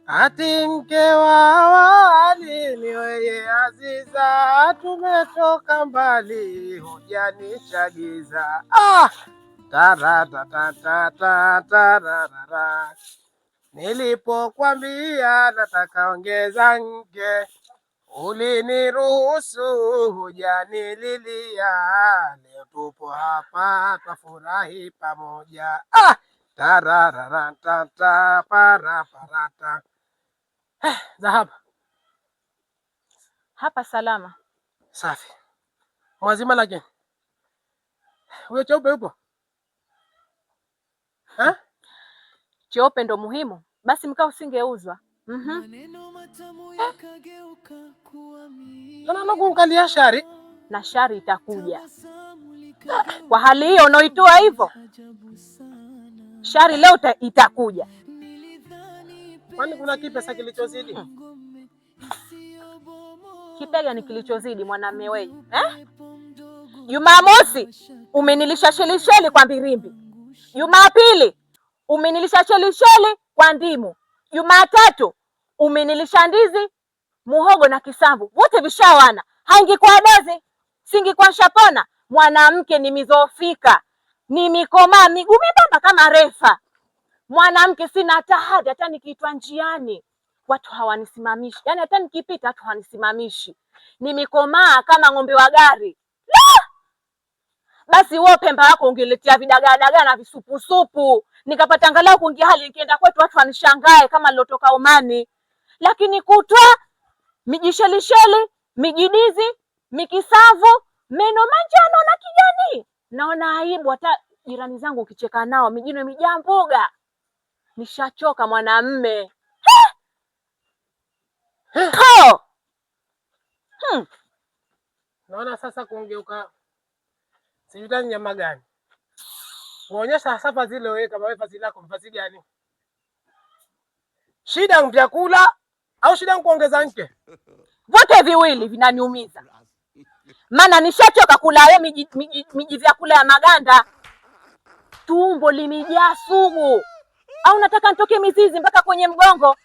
Ati mke wa awali ni weye Aziza, tumetoka mbali hujanichagiza. Ah! Taratatatatatarara. Nilipokwambia nataka ongeza nke, uliniruhusu hujanililia. Leo tupo hapa twafurahi pamoja. Ah! Tarararatata paraparata. Dhahaba Hapa salama. Safi mwazima, lakini huyo cheupe yupo ha? Cheupe ndo muhimu. Basi mkaa usingeuzwa. Mhm. Nakuangalia shari Na shari itakuja kwa hali hiyo unaoitoa hivyo, shari leo itakuja. Kwani kuna kipesa kilichozidi? Kipega ni kilichozidi mwanamme wewe eh? Jumamosi umenilisha shelisheli kwa mbirimbi, Jumapili umenilisha shelisheli kwa ndimu, Jumatatu umenilisha ndizi, muhogo na kisamvu, wote vishawana. Haingikuwa dozi, singikuwa nshapona. Mwanamke nimizofika, nimikomaa, miguu membamba kama refa. Mwanamke sina hata hadhi, hata nikiitwa njiani watu hawanisimamishi, yaani hata nikipita watu hawanisimamishi. Nimekomaa kama ng'ombe wa gari. La! Basi wewe pemba wako ungeletea vidagaadagaa na visupusupu, nikapata angalau kuingia hali, nikienda kwetu watu wanishangae kama nilotoka Omani. Lakini kutwa mijishelisheli, mijidizi, mikisavu, meno manjano na kijani, naona aibu hata jirani zangu ukicheka nao, mijino imejaa mboga. Nishachoka mwanamme. Ko! Naona sasa kungeuka sijui nyama gani kuonyesha hasa fadhili wewe, kama wewe fadhili lako mfadhili gani? Shida vyakula au shida kuongeza nke? Vyote viwili vinaniumiza, maana nishachoka kula we miji, miji, miji vyakula ya maganda, tumbo limejaa sumu. Au nataka nitoke mizizi mpaka kwenye mgongo?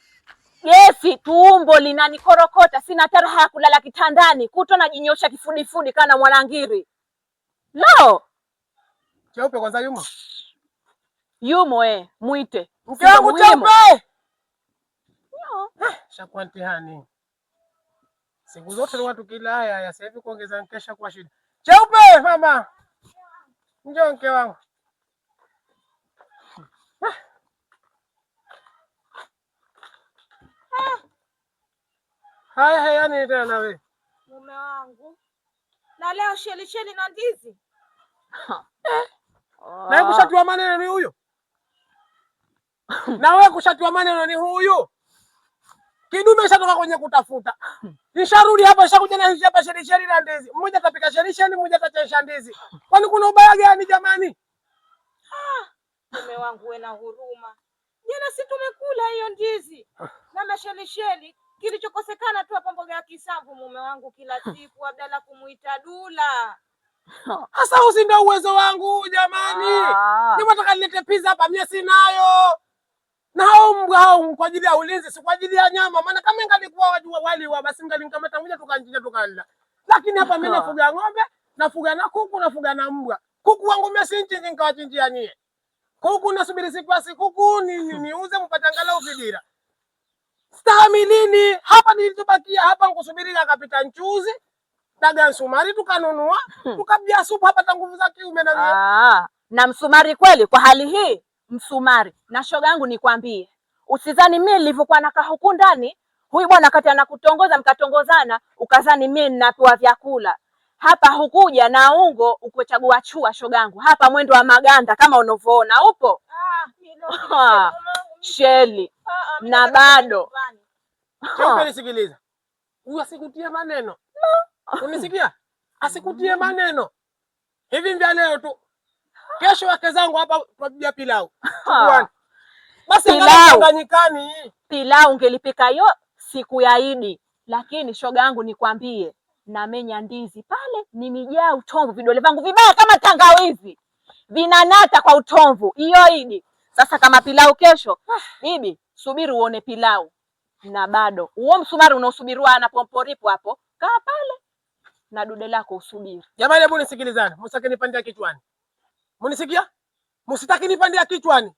Gesi, tumbo linanikorokota, sina hata raha ya kulala kitandani, kutwa najinyosha kifudifudi kana mwanangiri. Lo, Cheupe kwanza yumo. Yumo mwite Mke wangu muhimu. cheupe. No. Shakuwa mtihani. Siku zote ni watu kila haya ya sasa hivi kuongeza nkesha kwa shida. Cheupe mama. Njoo mke wangu. Haya haya ni tena na wewe. Mume wangu, na leo shelisheli na ndizi. Na wewe kushatiwa maneno ni huyu. Na wewe kushatiwa maneno ni huyu. Kidume shatoka kwenye kutafuta. Nisharudi hapa nishakuja na hizi hapa shelisheli na ndizi. Mmoja atapika shelisheli, mmoja atachemsha ndizi. Kwani kuna ubaya gani jamani? Mume wangu, we na huruma. Jana si tumekula hiyo ndizi na mashelisheli, kilichokosekana tu hapa mboga ya kisamvu. Mume wangu kila siku Abdalla kumuita Dula. Sasa huu si ndio uwezo wangu jamani. Ni nataka nilete pizza hapa mie sinayo. Na hao mbwa hao kwa ajili ya ulinzi, si kwa ajili ya nyama. Maana kama ingalikuwa wajua wali wa basi ingalimkamata mmoja tukanchinja tukala. Lakini hapa mimi nafuga ng'ombe, nafuga na kuku, nafuga na mbwa. Kuku wangu mimi si nchinji nikawachinjia nyie. Kuku nasubiri siku ya sikukuu ni niuze mpate angalau vidira. Stahamilini hapa nilichobakia hapa nkusubiri akapita nchuzi. Daga nsumari tukanunua, tukabia supu hapa ta nguvu za kiume na mie. Ah, na msumari kweli kwa hali hii msumari. Na shoga yangu nikwambie, usizani mimi nilivyokuwa nakaa huku ndani, huyu bwana wakati anakutongoza mkatongozana, ukazani mimi ninapewa vyakula. Hapa hukuja na ungo ukuchagua chua shogangu. Hapa mwendo wa maganda kama unavyoona upo. Ah, mimi leo shelisheli, mume wangu, mimi- Sheli Ah, ah, mimi na nataka bado. nyumbani. Cheupe nisikiliza. Huyu asikutie maneno. Unisikia? Asikutie maneno. Hivi vya leo tu. Kesho wake zangu hapa twapiga pilau. Chukuani. Basi Pilau. angalau changanyikani. Pilau ungelipika hiyo siku ya Idi, lakini shoga yangu nikwambie, namenya ndizi pale, nimejaa utomvu, vidole vangu vibaya kama tangawizi vinanata kwa utomvu hiyo Idi. Sasa kama pilau kesho, bibi, subiri uone pilau. Na bado huo msumari unaosubiriwa na pomporipo hapo, kaa pale na dude lako usubiri. Jamani, hebu nisikilizane, msitaki nipandia kichwani. Munisikia? Msitaki nipandia kichwani.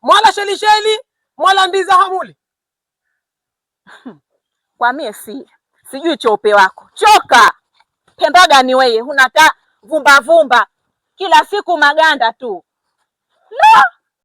Mwala shelisheli, mwala ndiza hamuli. Kwa mie si sijui cheupe wako choka pemba gani weye, huna ta vumba vumba kila siku maganda tu. La!